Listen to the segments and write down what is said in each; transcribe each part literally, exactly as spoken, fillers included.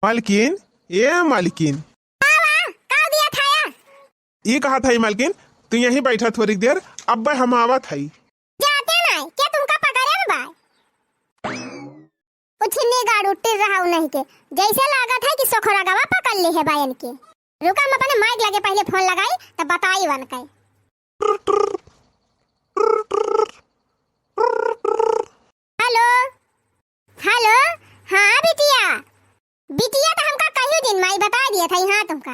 मालकिन, ए मालकिन। का बा? का दिया था या? ई कहा था ई मालकिन, तू यहीं बैठा थोड़ी देर, अब्बे हम आवत हई। जाते नाई, के तुमका पकड़े में बा? उछिन्नी गाड़ू टिर रहा नहीं के, जैसे लागत है कि सोखरा गवा पकड़ ले है बा इनके। रुका, हम अपने माइक लगे पहले फोन लगाई, तब बताई वन के। हेलो, हेलो, हाँ बिटिया, बिटिया तो हमका कहियो दिन माई बता दिया था, हाँ तुमका।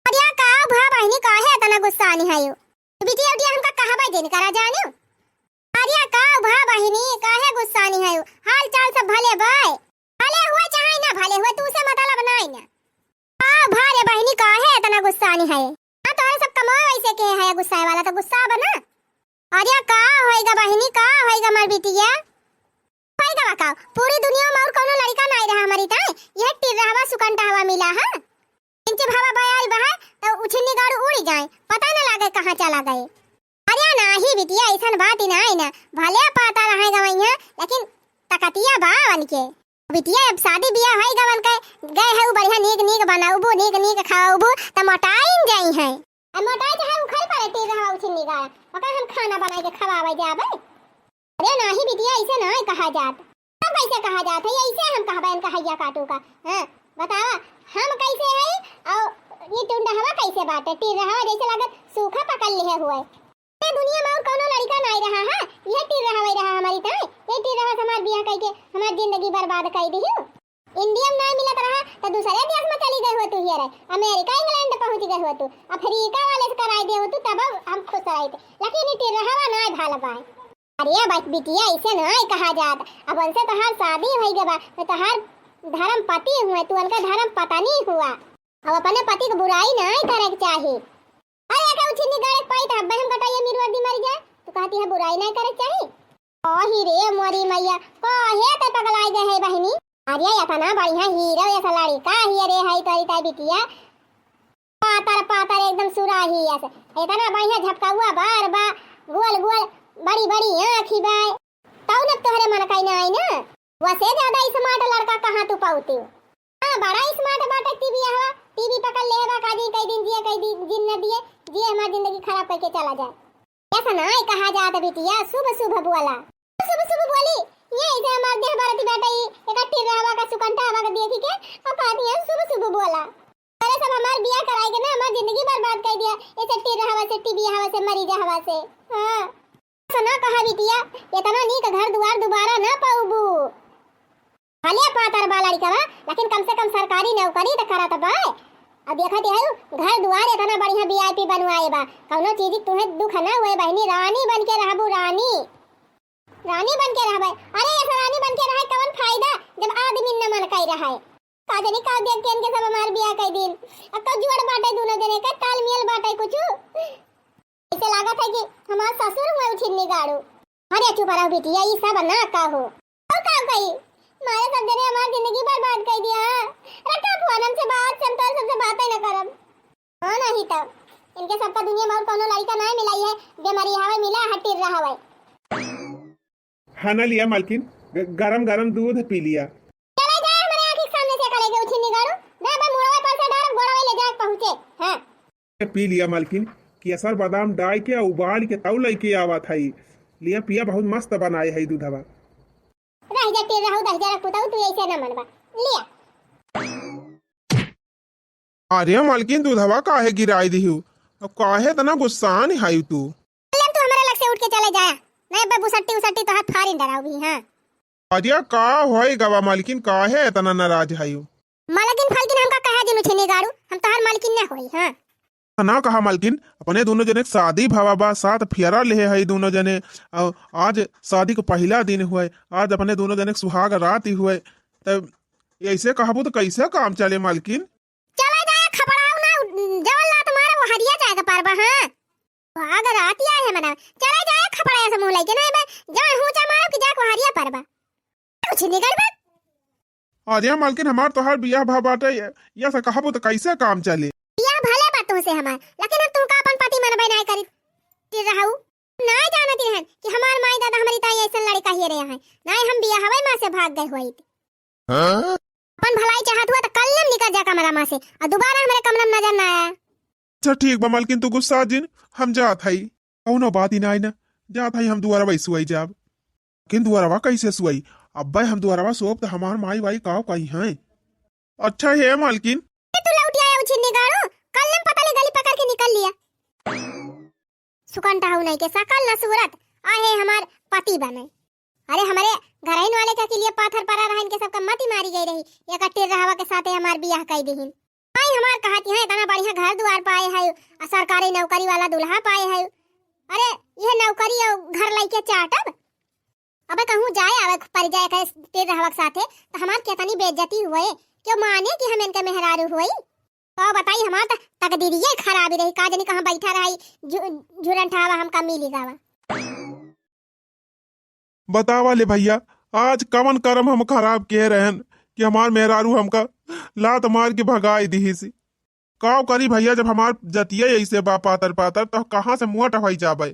अरे का भा बहिनी, काहे इतना गुस्सा आनी है यो? बिटिया उटिया हमका कहबे दिन करा जानियो। अरे का भा बहिनी, काहे गुस्सा आनी है यो? हाल चाल सब भले बाय? भले हुए चाहे ना भले हुए, तू से मतलब नाई ना। का भा रे बहिनी, काहे इतना गुस्सा आनी है? हाँ, तोहरे सब कमवा वैसे के है, गुस्सा वाला तो गुस्सा बना। अरे का होएगा बहिनी, का होएगा हमार बिटिया? होएगा बा का? पूरी दुनिया में और कौनो लड़का नाई रहा हमारी ताई, यह टिर रहवा सुकंटा हवा मिला है। इनके भावा बयाल बहा तो उछिन्नी गाड़ू उड़ी जाए, पता न लागे कहाँ चला गए। अरे नाही बिटिया, ऐसन बात ही नाई ना, भले पाता रहे गवैया, लेकिन तकतिया बा उनके। बिटिया, अब शादी बियाह होई गवन के, गए है उ बढ़िया नीक नीक बनाउबू, नीक नीक खाउबू, त मोटाइन जाई है। अब मोटाई चाहे उखल पड़े, टिर रहवा उछिन्नी गाड़ा, ओकर हम खाना बनाई के खवावे जाबे। अरे नाही बिटिया, ऐसे नाही कहा जात। तब कैसे कहा जात है? ऐसे हम कहबे इनका हैया काटू का? हाँ, बतावा, हम कैसे है और ये टुंडहवा कैसे बाटे? टिर रहवा जैसे लागत सूखा पकड़ लिहे हुए। ए दुनिया में और कौनो लड़का नाई रहा है, यह टिर रहवा ही रहा हमारी ताई, यह टिर रहवा से हमार बियाह कई के हमार जिंदगी बर्बाद कई दिहु। इंडिया में नाई मिलत रहा तो दूसरे देश में चली गई हो तू, हियर अमेरिका, इंग्लैंड पहुंच गई हो तू, अफ्रीका वाले से कराई दे हो तू, तब हम खुश रहते, लेकिन ये टिर रहवा नाई भाल पाए। अरे बस बिटिया, ऐसे नाई कहा जात, अब उनसे तोहार शादी होई गवा, तो तोहार धर्म पति हुए, तू उनका धर्म पत्नी हुआ, अब अपने पति की बुराई नाई करे के चाही। अरे, एका उछिन्नी गाड़े के पाई त हब्बे हम कटाइए मिरुआ दी मरी जाए। तू कहती है बुराई नहीं करे के चाही। ओही रे मोरी मैया, काहे ते पगलाई गए है बहिनी? अरे, इतना बढ़िया हीरो ऐसा लड़का हिया रे है तोरी ताई बिटिया। पातर पातर एकदम सुराही ऐसे। इतना बढ़िया झपकाउआ बार बा, गोल गोल बड़ी बड़ी आँखी बा। तौ न तोहरे मन कई ना आई ना। वसे ज्यादा स्मार्ट लड़का कहाँ तू पाउती? हाँ, बड़ा स्मार्ट बाटे टीवी हवा, टीवी पकड़ ले हवा, का दिन कई दिन जिए, कई दिन जिन न दिए, जिए हमार जिंदगी खराब करके चला जाए। ऐसा ना है कहा जात बिटिया, शुभ शुभ बोला। शुभ शुभ बोली, ये ऐसे हमार देह बरती बाटे, ई एका टिर हवा का सुकंठा हवा का देखी के, और कहा दिया शुभ शुभ बोला। अरे सब हमार बियाह कराई के ना हमार जिंदगी बर्बाद कर दिया, ऐसे टिर हवा से, टीवी हवा से, मरीजा हवा से। हाँ। सना कहा बिटिया, इतना नीक घर दुआर दोबारा ना पाउबू। भले पातर बा लड़िकवा, लेकिन कम से कम सरकारी नौकरी त करत बा। अब देखत है घर दुआर इतना बढ़िया वीआईपी बनवाए बा, कौनो चीज तुहे दुख ना हुए बहिनी, रानी बन के रहबू, रानी, रानी बन के रहबे। अरे ऐसा रानी बन के रहे कवन फायदा जब आदमी न मन कई रहे। का जानी का देख के इनके सब हमार बियाह कई दिन। अब का जुआड़ बाटे दोनों जने का, तालमेल बाटे कुछ। ऐसे लागत है कि हमार ससुर हुए उछिन्नी गाड़ू। अरे चुप रहो बिटिया, ई सब ना कहो। और का कही? मारे सब जने हमार जिंदगी बर्बाद कर दिया। रखा फोन हमसे बात, हम तो सबसे बातें न करब। हाँ नहीं तो इनके सबका दुनिया में और कोनो लड़का नहीं मिलाई है, बीमारी हवे मिला है, टिर रहा हवे। खाना लिया मालकिन, ग-, गरम गरम दूध पी लिया। चले जाए हमारे आँखी के सामने से, कले के उछिन्नी गाड़ू। दे बे मुड़वे पर से डाल, गोड़वे ले जाए पहुँचे। हाँ। पी लिया मालकिन, केसर बादाम डाल के उबाल के तौ लइके आवत हई। लिया पिया, बहुत मस्त बनाए हई दूधवा। रह जा टिर रहू, दस हजार पुताऊ, तू ऐसे न मनबा। लिया। अरे मालकिन, दूधवा काहे गिराई दिहू? अब काहे इतना गुस्सान हई तू? ले तू हमारे लग से उठ के चले जाया, नहीं बे बुसट्टी उसट्टी तो हाथ फारिन डराऊ भी, हाँ। अरे का होई गवा मालकिन, काहे इतना नाराज हई? मालकिन फालकिन हमका कहे दिनु छिनी गाड़ू, हम तोहार मालकिन ना होई, हाँ। ना कहा मालकिन, अपने दोनों जने के शादी भवा बा, सात फेरा लेहे हई दोनों जने, और आज शादी के पहिला दिन हुए, आज अपने दोनों जने के सुहाग रात ही हुए, तब ऐसे कहबू तो कैसे काम चले मालकिन? चला जाए खपड़ाऊ ना, जवन लात मारे वो हरिया जाए के पार बा, हाँ। सुहाग रात ही आए है मना, चला जाए खपड़ाया से मुँह लइके, नहीं बे, जवन हुचा मारो कि जाके वो हरिया पार बा। कुछ निकल बे। अरे मालकिन, हमार तोहार बियाह भा बाटे, ये, ये से कहबो तो कैसे काम चले? बियाह भले बा तुमसे हमार, लेकिन हम तुमका अपन पति मनबे नाय करी। टिर रहू, नाय जानत रहन कि हमार माई दादा हमारी ताई ऐसन लड़का हिये रहे हैं। नाय हम बियाह हवे माँ से भाग गए होइत। हाँ? अपन भलाई चाहत हुआ तो कल्ले में निकल जा कमरा मा से, और दोबारा हमरे कमरा में नजर ना आया। अच्छा ठीक बा मलकिन, तू गुस्सा जिन, हम जात हई। कौनो बात ही ना आई ना, जात हई हम दुआरवा सुआई जाब। किन दुआरवा कैसे सुआई? अब्बे हम दुआरवा सोब तो हमार माई वाई काव कही हैं। अच्छा हे मलकिन। ए, तू लौट आया उ छिन्नी गाड़ू, कल्ले में पता ले गली पकड़ के निकल लिया। सुकंठा हऊ नहीं के सकल न सूरत, आहे हमार पति बने। अरे हमरे घरहिन वाले का के लिए पाथर परा रहा, इनके सबका मती मारी गई रही, एक टिर्रहवा के साथे हमार बियाह कई दिहिन। आई हमार कहती हैं, इतना बढ़िया घर दुआर पाए है, आ सरकारी नौकरी वाला दूल्हा पाए है। अरे यह नौकरी और घर लइके चाटब? अबे कहूँ जाए आवे पड़ जाए के टिर्रहवा के साथे, तो हमार कितनी बेइज्जती हुए, क्यों माने कि हम इनके मेहरारू हुई? तो बताई हमार त तकदीरिये खराबी रही, का जानी कहाँ बैठा रही, झु-, झुरंठावा हमका मिली गावा। बतावा ले भैया, आज कवन करम हम खराब किहे रहन कि हमार मेहरारू हमका लात मार के भगाई दिहिस। काव करी भैया, जब हमार जतिया ऐसे बा पातर पातर, तो कहाँ से मोट होई जाबे?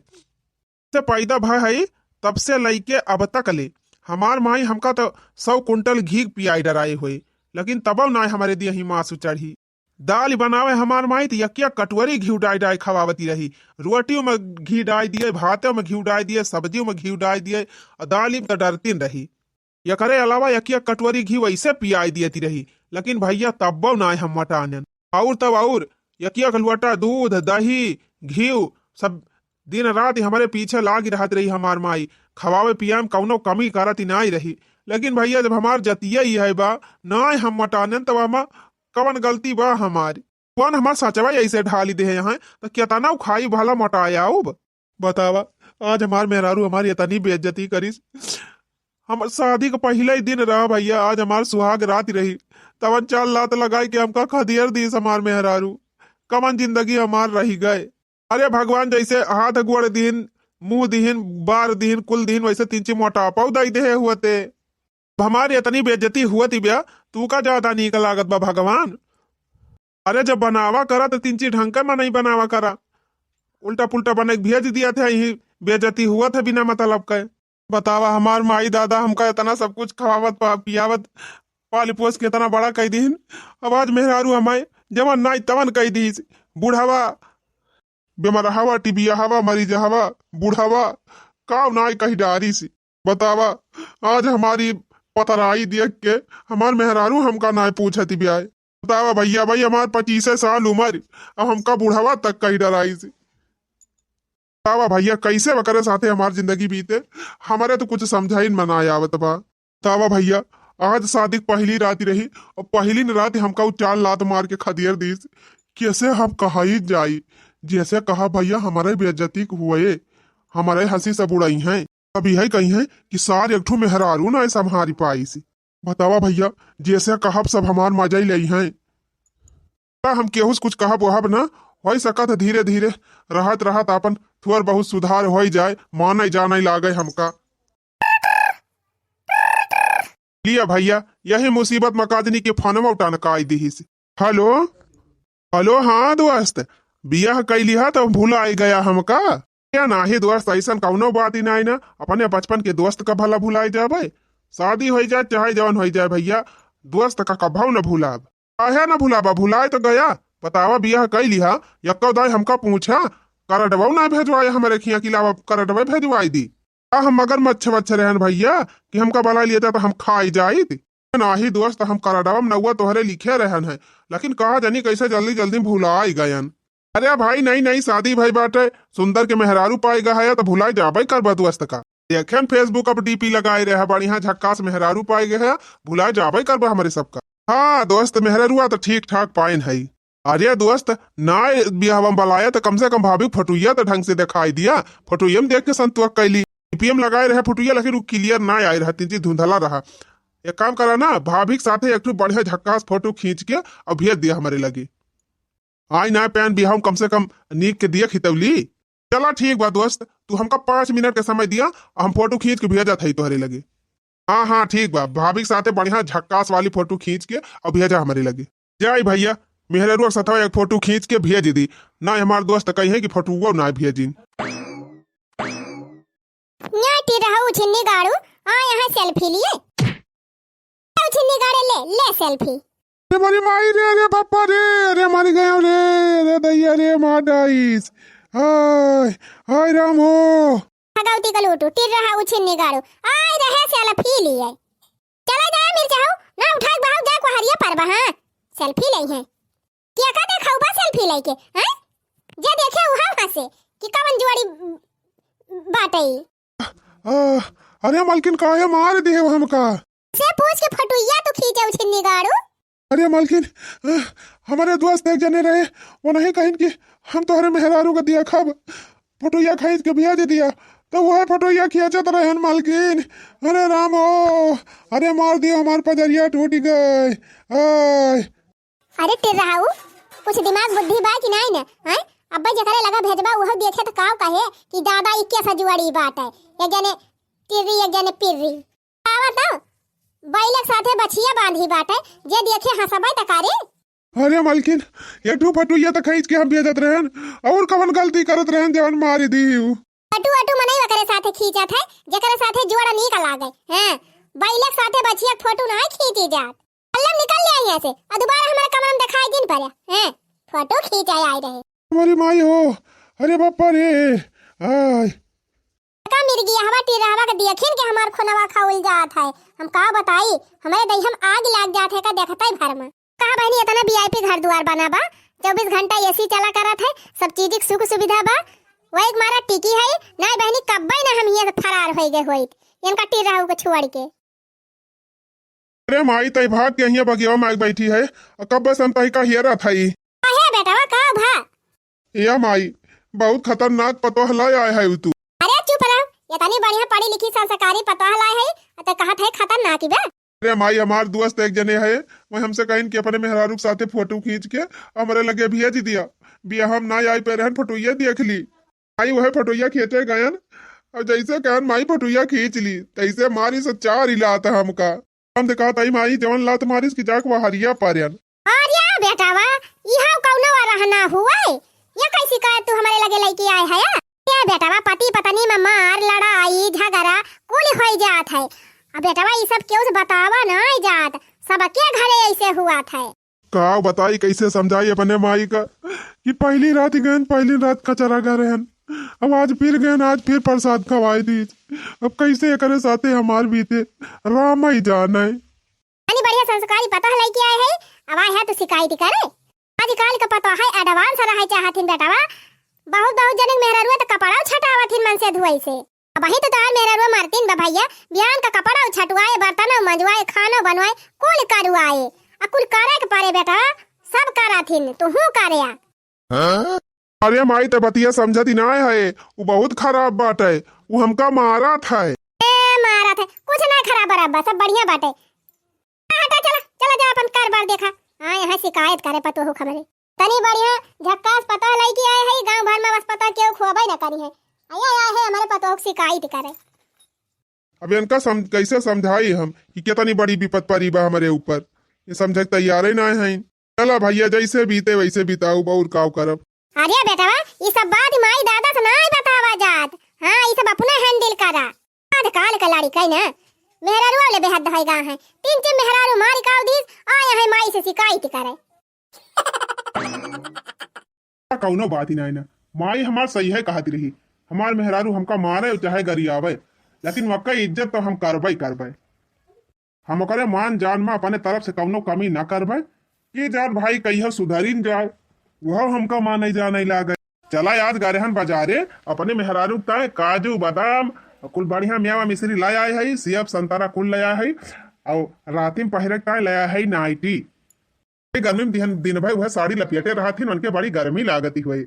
से पैदा भय हई, तब से लइके अब तक ले हमार माई हमका तो सौ कुंटल घी पियाई डराए हुए, लेकिन तबो नाय हमरे दिया ही मासु चढ़ी। दाल बनावे हमार माई त यकिया कटोरी घी डाई डाई खवावती रही। रोटियों में घी डाई दिए, भातों में घी डाई दिए, सब्जियों में घी डाई दिए, और दाल में तो डरतीन रही। एकरे अलावा यकिया कटोरी घी वैसे पियाई दियती रही, लेकिन भैया तब्बो नाय हम मटानन। और तब और यकिया के लोटा दूध, दही, घी सब दिन रात हमरे पीछे लागी रहत रही हमार माई। खवावे पियावे में कौनो कमी करत ही नाय रही। लेकिन भैया जब हमार जतिया ही है बा, नाय हम मटानन, तब हम कवन गलती बा हमारी? कौन हमार सचवा ऐसे ढाली दे हैं, तो केतना खाई भला मोटाया उब? बतावा, आज हमार मेहरारू हमारी इतनी बेइज्जती करिस। हम शादी के पहले ही दिन रहा भैया, आज हमार सुहाग रात रही, तवन चार लात लगाई के हमका खदियर दीस हमार मेहरारू। कवन जिंदगी हमार रही गए। अरे भगवान जैसे हाथ गोड़ दीन, मुंह दीन, बार दीन, कुल दीन, वैसे तिनची मोटापा दई दे हुआ ते। हमार इतनी बेइज्जती हुआ ती ब्या, तू का ज्यादा नीक लागत बा भगवान? अरे जब बनावा करा तो तिनची ढंग का मनई बनावा करा, उल्टा पुल्टा बने के भेज दिया थे, यही बेइज्जती हुआ था बिना मतलब के। बतावा हमार माई दादा हमका इतना सब कुछ खवावत पा-, पियावत पाली पोस के इतना बड़ा कई दीन, अब आज मेहरारू हमारे जवन नाई तवन कई दीस। बुढ़ावा, बेमरहवा, टिबियहवा, मरीजहवा, बुढ़ावा, काव नाई कही डारिस। बतावा, आज हमारी पतराई देख के हमार मेहरारू हमका नाय पूछती ब्याय। बतावा भैया, भाई हमार पच्चीसे साल उम्र, अब हमका बुढ़ावा तक कही डराइस। बतावा भैया, कैसे वकरे साथे हमार जिंदगी बीते, हमारे तो कुछ समझाइन में नाय आवत बा। बतावा भैया, आज शादी के पहली रात रही और पहली न रात हमका उ चार लात मार के खदियर दीस। कैसे हम कहाई जाई? जैसे कहा भैया, हमारे बेइज्जती हुए, हमारे हंसी सब उड़ाई हैं। अब यही कही हैं कि सार एक ठो मेहरारू ना संभारी पाइस। बतावा भैया, जैसे कहब सब हमार मजा ही लई हैं। हम केहू से कुछ कहब वहब ना, होई सकत है धीरे धीरे रहत रहत आपन थोड़ बहुत सुधार होई जाए, माने जाने लागे हमका। लिया भैया, यही मुसीबत में काजनी के फोनवा उठान काई दिहिस। हेलो, हेलो, हाँ दोस्त, बियाह कैली हा तो भुलाई गया हमका? या नाही दोस्त, ऐसन कौनो बात ही नाही ना, अपने बचपन के दोस्त का भला भुलाई जाबे? शादी होई जाए चाहे जवन होई जाए भैया, दोस्त का कभऊ न भुलाब। काहे न भुलाबा, भुलाए तो गया। बतावा बियाह कैली हा, यक्को दाई हमका पूछा, करडवा ना भेजवाए हमरे खिया की लावा करडवा भेजवाई दी। का हम मगरमच्छ वच्छ रहन भैया कि हमका बला लिया जाता हम खाई जाइत? नाही दोस्त, हम करडवा में नौवा तोहरे लिखे रहन है, लेकिन कहा जानी कैसे जल्दी जल्दी भुलाई गयन। अरे भाई, नई नई शादी भई बाटे, सुंदर के मेहरारू पाई गया है तो भुलाई जाबे करबा दोस्त का। देखेन Facebook पर डीपी लगाए रहे, बढ़िया झक्कास मेहरारू पाई गया है, भुलाई जाबे करबा हमरे सबका। हाँ दोस्त, मेहरारुआ तो ठीक ठाक पाइन है। अरे दोस्त, ना बियाहवा में बलाया तो कम से कम भाभी फोटुइया तो ढंग से दिखाई दिया। फोटुइया में देख के संतोष कैली। डीपीएम लगाए रहे फोटुइया, लेकिन वो क्लियर ना आए रहा, तिनची धुंधला रहा। एक काम करा ना, भाभी के साथे एक ठो बढ़िया झक्कास फोटो खींच के और भेज दिया हमरे लगे। आई ना पैन बियाह में कम से कम नीक के दिया खितौली। चला ठीक बा दोस्त, तू हमका पाँच मिनट के समय दिया और हम फोटो खींच के भेजत हई तोहरे लगे। हाँ, हाँ, ठीक बा, भाभी के साथे बढ़िया झक्कास वाली फोटो खींच के और भेजा हमरे लगे। जाई भैया, मेहररुआ के साथवा एक फोटो खींच के भेज दी। ना हमार दोस्त कही है कि फोटुओ ना भेजिन। न्याटी रहू छिन्नी गाड़ू, आ यहाँ सेल्फी लिए। आओ छिन्नी गाड़े ले, ले selfie। अरे मोरी माई रे, अरे बापा रे, अरे मर गयो रे, अरे दैया रे, मार डाइस। हाय, हाय राम हो। भगवती का लूटू, टिर्रहाऊ छिन्नी गाड़ू। आय रहे selfie लिए। चला जाए मिर्चा हो, ना उठाए बहाव जाए कोहरिया पर बहा। Selfie लई है। क्या का देखौबा selfie लइके, हैं? जे देखे उहा हंसे कि कवन जोड़ी बाटई। आ, अरे मालकिन, काहे मार दिहे हमका? से पूछ के फोटुइया तू खींचे छिन्नी गाड़ू। अरे मालकिन, आ, हमरे दोस्त एक जने रहे, वो नहीं कहिन कि हम तोहरे मेहरारू का दिया खाब, फोटुइया खींच के भेज दिया, तो वह फोटुइया खींचत रहन मालकिन। अरे राम हो, अरे मार दियो, हमार पजरिया टूट गए। आय। अरे टिर्रहाऊ, कुछ दिमाग बुद्धि बा कि नाई न? हैं? अब्बे जेकरे लगा भेजबा उहो देखे त काव कहे कि दादा इक्के सजुआड़ी बात है। एक जने टिर्री, एक जने पिर्री। आवा तो बैलक साथे बछिया बांधी बाटे, जे देखे हंसबे त करे। अरे मालकिन, ये टू फटुइया त खींच के हम भेजत रहन, और कवन गलती करत रहन जवन मारी दी हूँ। फटू अटू मनई ओकरे साथे खींचत है, जेकरे साथे जोड़ा नीक लागे। हैं, बैलक साथे बछिया फोटू नाई खींची जात। अल्लम निकल ले यहाँ से, और दोबारा हमारे कमरा में दिखाई दिन पड़े। हैं, फोटो खींच आए, आए रहे। हमारी माई हो, अरे बापा रे, आय। का मिर्गिया हवा टिर्रहवा के देखिन के हमार खुनवा खौल जात है। हम का बताई, हमरे दहिया में आग लाग जात है का देखते भर में। कहा बहनी, इतना VIP घर दुआर बना बा, चउबीस घंटा AC चला करत है, सब चीज के सुख सुविधा बा, वही मारा टिकी है। नहीं बहनी, कब्बे ना हम हियां से फरार होई गए होइत, इनका टिर्रहू के छोड़ के। अरे माई, तई भाग के हियां बगिया में आके बैठी है, और कब्बे से हम तई का हियरा थई। काहे बेटवा, का भा? या माई, बहुत खतरनाक पतोह लाए आए है तू। अरे चुप रहो, इतनी बढ़िया पढ़ी लिखी संस्कारी पतोह लाए है, तो कहत है खतरनाक ही बे। अरे माई, हमार दोस्त एक जने है, वह हमसे कहिन कि अपने मेहरारू के साथे फोटो खींच के हमरे लगे भेज दिया। बियाह हम ना आई पे रहन, फोटोइया देख ली। माई वह फोटोइया खींचे गयन, और जैसे कहन माई फोटोइया खींच ली, तैसे मारी से चार ही लात हमका। हम तो कहत हई माई, जवन लात मारिस कि जाके वह हरिया पारन। अरे बेटावा, इहाँ कौनो रहना हुए? ये कैसी शिकायत तू हमारे लगे लेके आए है? ये बेटावा, पति पत्नी में मार, लड़ाई, झगड़ा कुल होई जात है। अब बेटावा, ई सब केहू से बतावा नाई जात, सबके घरे ऐसे हुआ था। का बताई, कैसे समझाई अपने माई का कि पहली रात गयन, पहली रात कचरा गए रहन, अब आज फिर गयन, आज फिर प्रसाद खवाई दीज। अब कैसे एकरे साथे हमार बीते, राम ही जाने। यानी बढ़िया संस्कारी पतोह लइके आए है, अब आए है तो शिकायत करे। आजकल का पतोह है, advance रहे चाहथिन बेटावा। बहुत बहुत जने मेहररुआ तो कपड़ा छटावथिन मन से धुआई से। अब ही तो तोहार मेहररुआ मरतिन बा भैया, बिहान का कपड़ा छटुआए, बर्तन मंजवाए, खानो बनवाए, कुल करवाए। आ कुल करे के परे बेटा, सब करथिन, तू हूँ करे आ। हाँ? अरे माई, ते बतिया समझत ही ना है, उ बहुत खराब बात है, उ हमका मारत है। ए, मारत है, कुछ ना खराब बराबर, सब बढ़िया बाटे। हाँ, हटा, चला, चला जा अपन कार बार देखा। हाँ, यहाँ शिकायत करे पतोह हमरे। तनी बढ़िया झक्कास पतोह लइके आए है, गाँव भर में बस पतोह केहू खोबे न करी है। आया, आया है हमारे पतोह के शिकायत करे। अब इनका सम-, कैसे समझाई हम कि कितनी बड़ी विपत पड़ी बा हमारे ऊपर, ये समझे के तैयार ही ना है। चला भैया, जैसे बीते वैसे बिताऊ, और काव करब। अरे बेटवा, ई सब बात माई दादा से नाई बतावा जात। हाँ, ई सब अपने handle करा। आजकल के लड़िका ना, मेहरारू वाले बेहद होइगा है। तीन चार मेहरारू मारी काव दीस, आया है माई से शिकायत करे। कौनो बात ही नाई ना, माई हमार सही है कहत रही, हमार मेहरारू हमका मारे चाहे गरियावे, लेकिन वक्का इज्जत तो हम करबे करबे। हम ओकरे मान जान में अपने तरफ से कौनो कमी ना करबे। कि जान भाई कहियो सुधरिन जाए, वह हमका माने जाने लागे। चला आज गए रहन बाजारे, अपने मेहरारू ताए काजू, बादाम, कुल बढ़िया मेवा मिश्री ले आए है, सेब संतरा कुल ले आए है, और राती में पहिरे ताए ले आए है नाइटी। गर्मी में दिन, दिन भर वह साड़ी लपेटे रहथिन, उनके बड़ी गर्मी लागती हुई।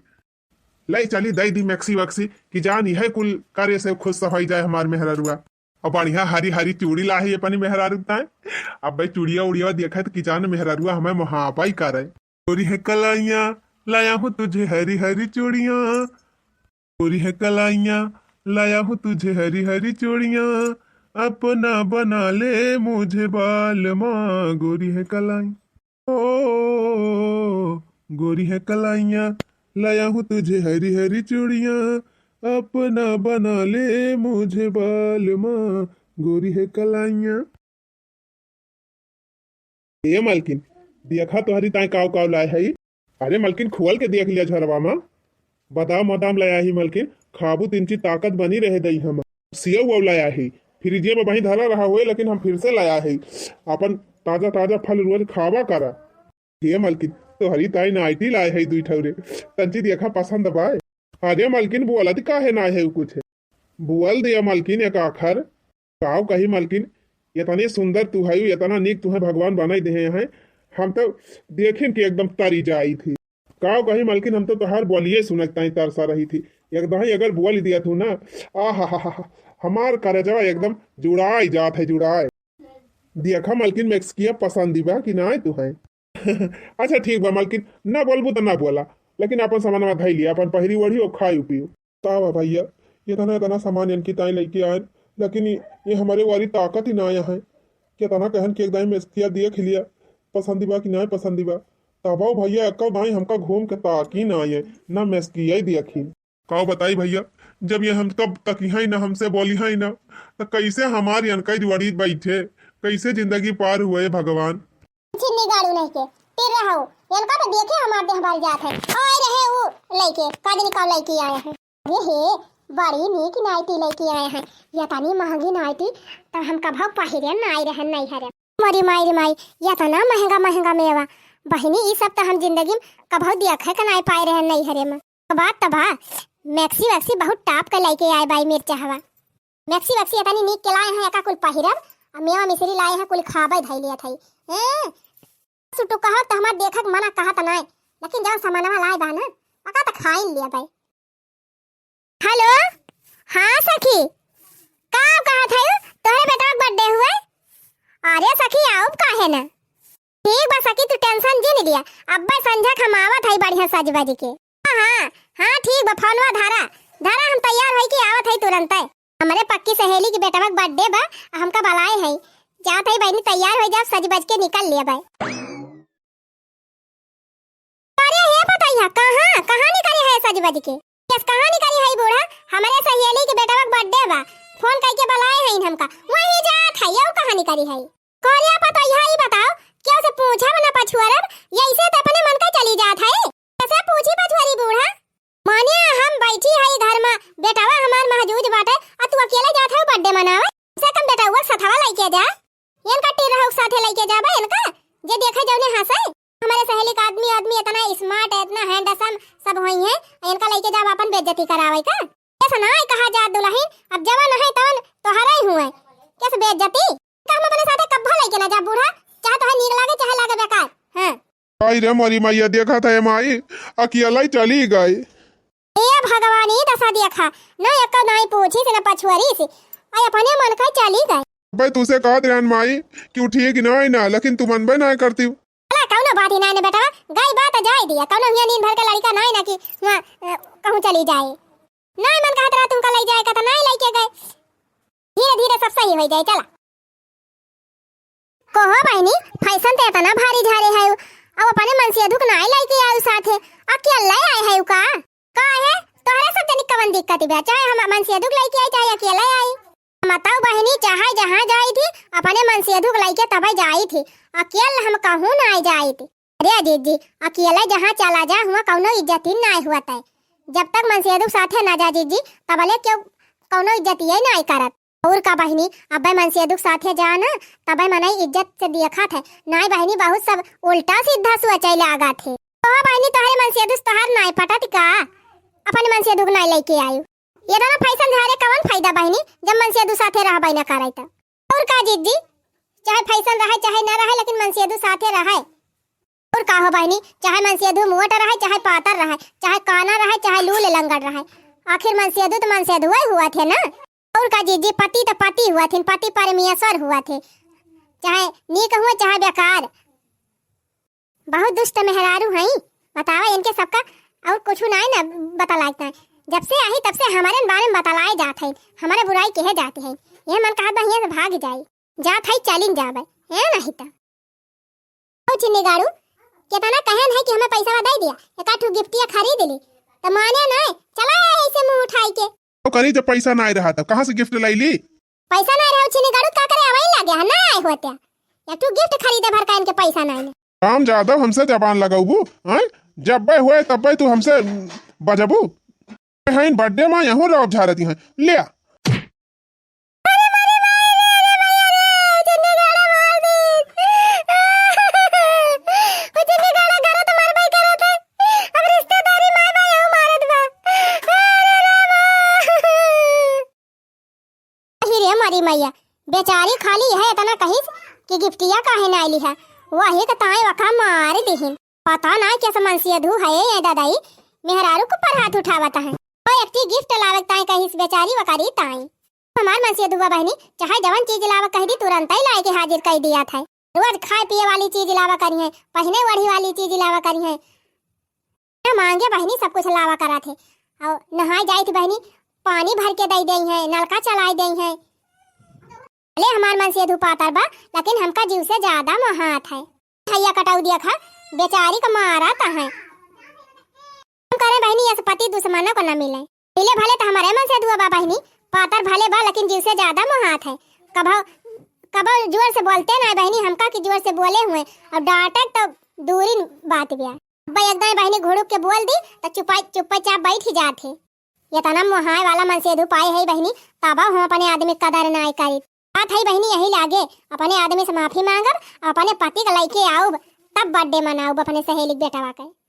ले चली दई दी मैक्सी वैक्सी कि जान यह कुल करे से खुश होई जाए हमार मेहरारुआ। और बढ़िया हरी हरी चूड़ी लाही अपनी मेहरारू ताए। अब भाई चूड़िया उड़िया देखे तो कि जान मेहरारुआ हमें मोहाबा ही करे। गोरी है कलाइयाँ, लाया हूँ तुझे हरी हरी चूड़ियाँ। गोरी है कलाइयाँ, लाया हूँ तुझे हरी हरी चूड़ियाँ। अपना बना ले मुझे बालमा। गोरी है कलाई, ओ, गोरी है कलाइयाँ, लाया हूँ तुझे हरी हरी चूड़ियाँ। अपना बना ले मुझे बालमा। गोरी है कलाइयाँ। ए मलकिन, देखा तोहरी ताई काव काव लाए हई। अरे मलकिन, खोल के देख लिया झरवा मा। बादाम वादाम लाया ही मलकिन, खाबू त इंची ताकत बनी रहे दई हम। सेव वव लाया ही, फ्रिजे मा वहीं धरा रहा होए, लेकिन हम फिर से लाया ही। अपन ताजा ताजा फल रोज खावा करा। हे मलकिन, तोहरी ताई नाइटी लाए है दुई ठौरे, तंची देखा पसंद बाय। अरे मलकिन, बोलत काहे नाय है कुछ? बोल दे मलकिन एक आखर। काव कही मलकिन, एतने सुंदर तू है, एतना नीक तुहे भगवान बनाई देहे हैं, हम तो देखिन के एकदम तरी जाई थी। काव कही मलकिन, हम तो तोहार बोलिए सुनत ताई तरसा रही थी। एकदम ही अगर बोल दिया तू ना, आ हा हा हा, हमार करेजवा एकदम जुड़ाई जात है, जुड़ाई। देखा मलकिन, मेक्सिकिया पसंद बा कि नाय तुहे? अच्छा ठीक बा मलकिन, ना बोलबू त ना बोला, लेकिन अपन सामानवा धई लिया, अपन पहिरी ओढ़ी और खाई पियो। का बा भैया, एतना एतना सामान इनकी ताई लइके आयन, लेकिन ये, ये हमरे वाली ताकत ही ना आया है। केतना कहन कि एकदम मेस्किया देख लिया, पसंदी बा कि ना पसंदी बा। तबो भैया एको दाई हमका घूम के ताकी ना आए, ना मेस्किया ही देखी। का बताई भैया, जब ये हम कब तकी है ना, हमसे बोली है ना, तो कैसे हमार इनका जोड़ी बैठे, कैसे जिंदगी पार हुए भगवान। चिन्नी गाड़ू नहीं के, तिर रहो, इनका तो देखे हमार देह भर जात है। आए रहे ऊ लइके, का जानी का लइके आए हैं। अरे हे, बड़ी नीक नाइटी लइके आए हैं। एतनी महंगी नाइटी तो हम कभो पहिरे नाई रहन नैहरे। मोरी माई रे माई, एतना महंगा महंगा मेवा। बहिनी, ई सब तो हम जिंदगी में कभो देखे के नाई पाए रहन नैहरे में। बात तो बा, मैक्सी वैक्सी बहुत टाप के लइके आए बाई मिर्चा हवा। मैक्सी वैक्सी एतनी नीक के लाए हैं, एका कुल पहिरब, आ मेवा मिश्री लाए हैं, कुल खाबे धई लिया थई। ए, सुटुकहा त हमार देखक मना कहत नाय, लेकिन जौन सामानवा लाए बा ना, पका त खाइन लिया भाई। हेलो, हाँ सखी, का कहत है? तोहरे बेटवा के बर्थडे हुए? अरे सखी, आउब काहे ना? ठीक बा सखी, तू टेंशन जिन लिया, अब्बे संझा के हम आवत है बढ़िया सज बज के। हाँ, हाँ, हाँ, ठीक बा, फोनवा धरा, धरा, हम तैयार होई के आवत है तुरंते। हमरे पक्की सहेली के बेटवा के बर्थडे बा, आ हमका बलाए है। जात है बहिनी, तैयार हो जाओ, सज बज के निकल लिया बाय। अरे हे पतैया, कहाँ, कहाँ निकली है सज बज के? यस, कहाँ निकली है बूढ़ा? हमरे सहेली के बेटवा के बर्थडे बा, फोन करके बलाए है हमका, वहीं जात है, यौ कहाँ निकली है? कहलिया पतैया, ई बताओ, केहू से पूछब न पछुअरब, यैसे त अपने मन का चली जात है। कैसे पूछी पछुअरी बूढ़ा? माने हम बैठी हई घर मा, बेटवा हमार महजूज बाटे, आ तू अकेले जात हऊ बर्थडे मनावे? से कम बेटवा के सथवा लइके जा, इनका टिरहू के साथे लइके जाबे इनका, जे देखे जौने हंसे। हमरे सहेली का आदमी, आदमी इतना smart है, इतना handsome सब होई हैं, इनका लइके जाब अपन बेइज्जती करावे का? ऐसा ना कहा जात दुलहिन, अब जवन है तवन तोहरे ही हुए, कैसे बेइज्जती? का हम अपने साथे कब्बो लइके ना जा बूढ़ा, चाहे तोहे नीक लागे चाहे लागे बेकार। हाँ। आई रे मोरी मैया, देखा था ए माई, अकेला ही चली गई। ए भगवान, ई दशा देखा, ना एको नाई पूछी से ना पछुअरी से, आई अपने मन का चली गई। भाई तुसे कहत रहन माई कि उ ठीक ना है ना, लेकिन तू मनबे ना करती। चला कौनो बात ही नाई ना बेटवा, गई बात जाए दिया, कौनो हिया नींद भर के लड़का नाई ना कि हुआ, अ, कहूँ चली जाए। नाई मन कहत रहा तुमका लई जाए का, तो नाई लइके गए। धीरे धीरे सब सही हो जाए, चला। कहो बहिनी, फैशन ते एतना भारी झारे है, अब अपने मनसेधु के नाई लइके आयु साथे, अकेले आए है का? का है? तोहरे सब जनी कवन दिक्कत बा? चाहे हम मनसेधु के लइके आई, चाहे अकेले आई। बताओ बहिनी, चाहे जहाँ जाई थी, अपने मनसेधु के लइके तबे जाई थी, अकेले हम कहूँ नाई जाई थी। अरे जीजी, अकेले जहाँ चला जा, हुआ कौनो इज्जत ही नाई हुआ तय। जब तक मनसेधु के साथे ना जा जीजी, तबले क्यों कौनो इज्जत ये नाई करत। और का बहिनी, अबे मनसेधु के साथे जा ना, तबे मनई इज्जत से देखत है। नाई बहिनी, बहुत सब उल्टा सीधा सोचे लागत है। तो बहिनी, तोहरे मनसेधु से तोहार नाई पटत का? अपने मनसेधु के नाई लइके आयु। ये दोनों फैशन झारे कवन फायदा बहिनी, जब मनसेधु साथे रहबे ना करे त। और का जीजी, चाहे फैशन रहे चाहे ना रहे, लेकिन मनसेधु साथे रहे। और का हो बहिनी, चाहे मनसेधु मोट रहे, चाहे पातर रहे, चाहे काना रहे, चाहे लूल लंगड़ रहे, आखिर मनसेधु तो मनसेधु ही हुआ थे ना। और का जीजी, पति तो पति हुआ थे, पति परमेश्वर हुआ थे, चाहे नीक हुआ चाहे बेकार। बहुत दुष्ट मेहरारू हई, बतावा इनके सबका और कुछ नाई ना बतलाए। जब से आई तब से हमारे बारे में बतलाए जात है, हमारे बुराई कहे जाते हैं। ये मन कहत बा हियां से भाग जाई, जात है चलिन जाबे, है नहीं त। ओ चिन्नी गाड़ू, केतना कहन है कि हमें पैसा दे दिया, एक आठ ठो गिफ्टिया खरीद ली, त माने नाई, चला आए ऐसे मुंह उठाई के। तो करी जब पैसा नाई रहा तब कहाँ से गिफ्ट लाई ली? पैसा नाई रहे चिन्नी गाड़ू, का करे अवई लगे है, ना आए होते। एक ठो गिफ्ट खरीदे भर का इनके पैसा नाहीं। राम यादव, हमसे जबान लगउबू, हैं? जब्बे होए तब्बे तू हमसे बजबू। हैं birthday मा यहूँ रौब झारती हैं। ले आ। अरे मारे मारे रे, अरे भैया रे, चुन्नी गाड़ा मार दी। ओ चुन्नी गाड़ा गाड़ा तो मार भाई करा था। अब रिश्तेदारी माय भाई यहूँ मारत बा। अरे रामा। अहि रे मरी मैया, बेचारी खाली है इतना कहिस कि गिफ्टिया काहे नाहीं लिहा, वही के ताई वका मार दिहिन। पता नाहीं कैसे मनसेधू है ये दादाई, मेहरारू के ऊपर हाथ उठावत है। वो एक ठी गिफ्ट लावे के ताई कहिस बेचारी वकारी ताई। हमार मनसेधुआ बहिनी चाहे जवन चीज लावे कहि दी, तुरंतइ लाइके हाजिर कइ दिया था। रोज खाए पिए वाली चीज लावा करिहैं, पहिने ओढ़ी वाली चीज लावा करिहैं। ना मांगे बहिनी सब कुछ लावा करा थे। और नहाए जाइत बहिनी पानी भर के दइ देइहैं, नलका चलाए देइहैं। भले हमार मनसेधू पातर बा, लेकिन हमका जीव से ज्यादा मोहात है। भैया कटौदिया खा बेचारी का मारत है। हम करे बहिनी, यस पति दुश्मनों को न मिले। मिले भले त हमरे मनसेधुआ बा बहिनी, पातर भले बा, लेकिन जीव से ज्यादा मोहात है। कभो, कभो जोर से बोलते ना बहिनी, हमका कि जोर से बोले हुए, अब डांटे तो दूरी बात बिया। अब एक दाई बहिनी घुड़ुक के बोल दी, तो चुपाई, चुप्पे चाप बैठ ही जात है। इतना मोहाए वाला मनसेधू पाए है बहिनी, तबो हम अपने आदमी के कदर नाहीं करी। बात है बहिनी यही लागे, अपने आदमी से माफी मांगब, अपने पति के लइके आउब, तब birthday मनाउब अपने सहेली के बेटवा के।